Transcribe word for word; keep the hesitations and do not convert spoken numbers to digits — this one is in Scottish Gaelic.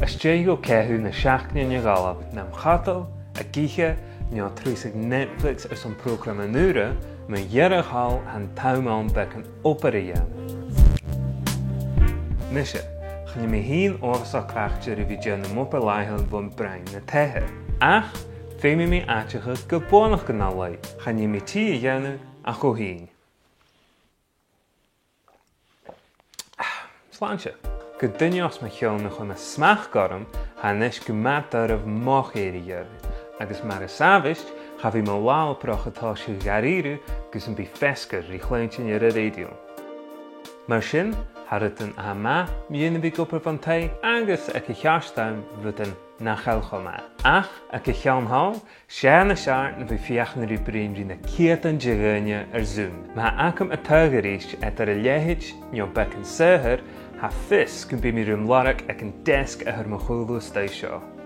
Às dèidh dhomh caitheamh na seachdainean a dh'fhalbh nam chadal, ag ithe, no a' trusadh Netflix airson prògraman ùra, mu dheireadh thall tha an t-àm ann beagan obair a dhèanamh. Nise, chan eil mi fhìn uabhasach cleachdte ri bhith a' dèanamh m' obair làitheil bhon bhroinn na taighe, ach feumaidh mi aideachadh gu buannachd an-dè, chan eil mi tì a dhèanamh ach dhomh fhìn. Slàinte. Gu duine os mo chionn a chumas smachd orm, tha a-nis gu math doirbh mo chèilidh a ghearradh, agus mar as àbhaist, cha bhi mo là-obrach a' tòiseachadh dha-rìribh gus am bi feasgar ri chluinntinn air an rèidio. Mar sin, tha rudan a tha math mu dheidhinn a bhith ag obair bhon taigh agus aig a' cheart àm rudan nach eil cho math. Ach aig a' cheann thall, 's e nas fheàrr na bhith a' feuchainn ri bruidhinn ri na ceudan de dhaoine air Zoom. Ma tha agam an taghadh a-rithist eadar a leithid no beagan saothair, tha fios gum bi mi rium lorg aig an deasg a th' air mo chùlaibh a-staigh seo.